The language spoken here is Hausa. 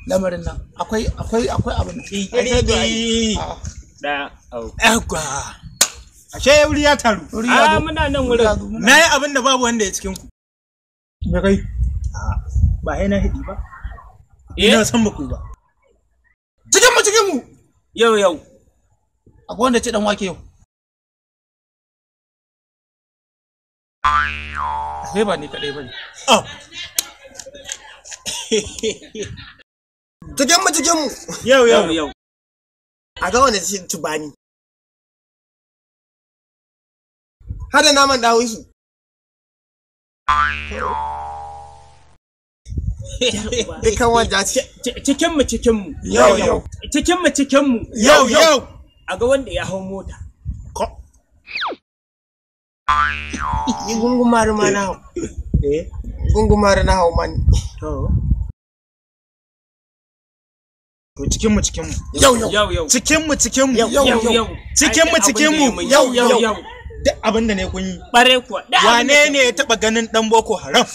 Lamarin nan akwai akwai akwai abin. Ai. Daya. Au. Yawwa. Ashe wuri ya taru. Wuri ya Ah, zo. muna nan Wuri ya wurin. zo, muna- Na yi abin da babu wanda ya cikin ku. Me kai? Ba sai na hidi ba. Eh? Ina san ba ku yi ba. Cikin mu cikin mu. Yau yau. Akwai wanda ce dan wake yau. Sai ba ni kadai bane. Oh. Cikin mu cikin mu. Yau Yau yau. yau. A ga wanda ci tubani. Hada naman dawisu. Dukan wanda ce. Cikin mu cikin mu. Yau yau. Cikin mu cikin mu. Yau yau. A ga wanda ya hau mota. Ko. Ni gungumari ma na hau. Eh. Gungumari na hau mani. To. To cikin mu cikin mu. Yau yau. Yau yau. Cikin mu cikin mu. Yau, Yau yau. Cikin mu Ai, cikin abin da mu. ya mun. Yau yau yau. Duk abin da ne kun yi. Bare kuwa. Da abin da Wane ne ya taba ganin dan Boko Haram?